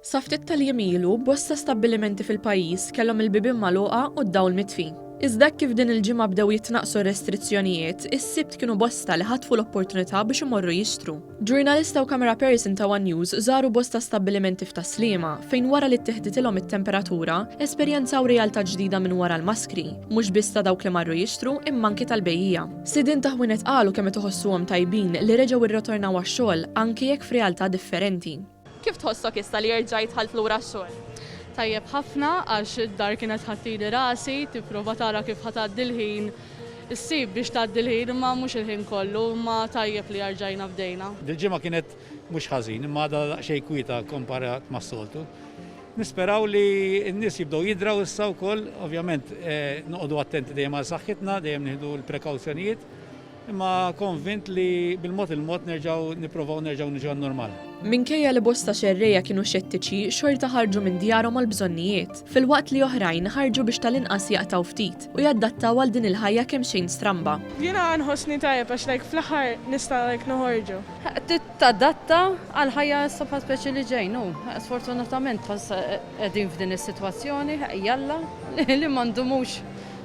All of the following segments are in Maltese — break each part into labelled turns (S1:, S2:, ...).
S1: Sa ftit tal-jiem ilu, bosta stabbilimenti fil-pajjiż kellhom il-bibien magħluqa u d-dawl mitfi. Iżda hekk kif din il-ġimgħa bdew jitnaqqsu r-restrizzjonijiet, is-Sibt kienu bosta li ħatfu l-opportunità biex imorru jixtru. Ġurnalista u camera person ta' one News żaru bosta stabbilimenti f'Tas-Sliema fejn wara li ttiħditilhom it-temperatura, esperjenzaw realtà ġdida minn wara l-maskri, mhux biss ta' dawk li marru jixtru imma anki tal-bejjiegħa. Sidien ta' ħwienet qalu kemm qed iħossuhom tajbin li reġgħu rritornaw għax-xogħol anki jekk f'realtà differenti. Kif tħossok issa li erġajt dħalt lura għax-xogħol?
S2: Tajjeb ħafna għax id-dar kienet ħadtili rasi, tipprova tara kif ħa tgħaddi l-ħin. Issib biex tgħaddi l-ħin imma mhux il-ħin kollu, imma tajjeb li erġajna bdejna.
S3: Dil-ġimgħa kienet mhux ħażin imma għadha daqsxejn kwieta komparat mas-soltu. Nisperaw li n-nies jibdew jidraw issa wkoll, ovvjament noqogħdu attenti dejjem għal saħħitna, dejjem nieħdu l-prekawzjonijiet. Imma konvint li bil-mod il-mod nerġgħu nipprovaw nerġgħu niġu għan-normal.
S1: Minkejja li bosta xerrejja kienu xettiċi, xorta ħarġu minn djarhom għall-bżonnijiet, filwaqt li oħrajn ħarġu biex tal-inqas jaqtgħu ftit u jadattaw għal din il-ħajja kemxejn stramba.
S4: Jiena nħossni tajjeb għax like fl-aħħar nista' like noħorġu.
S5: Trid tadatta għall-ħajja issa bħal speċi li ġejn hu. Sfortunatament qegħdin f'din is-sitwazzjoni, jalla li ma ndumux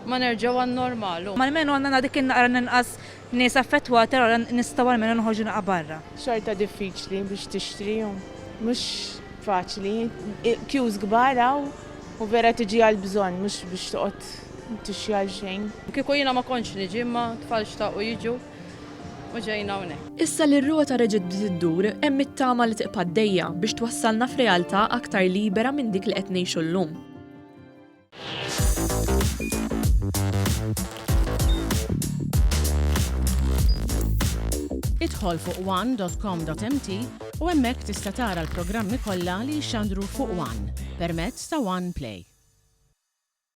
S5: ma nerġgħu għan-normal.
S6: Almenu għandna dik in-naqra inqas nies affettwati allura nistgħu almenu noħorġu naqra barra.
S4: Xorta diffiċli biex tixtri u mhux faċli. Queues kbar hawn u vera tiġi għall-bżonn mhux biex toqgħod tixtri għal xejn.
S5: Kieku jiena ma kontx niġi imma t-tfal xtaqu jiġu u ġejna hawnhekk.
S1: Issa li r-rota reġgħet bdiet iddur, hemm it-tama li tibqa' għaddejja biex twassalna f'realtà aktar libera minn dik li qed ngħixu llum.
S7: Idħol fuq one.com.mt u hemmhekk tista' tara l-programmi kollha li jixxandru fuq One permezz ta' One Play.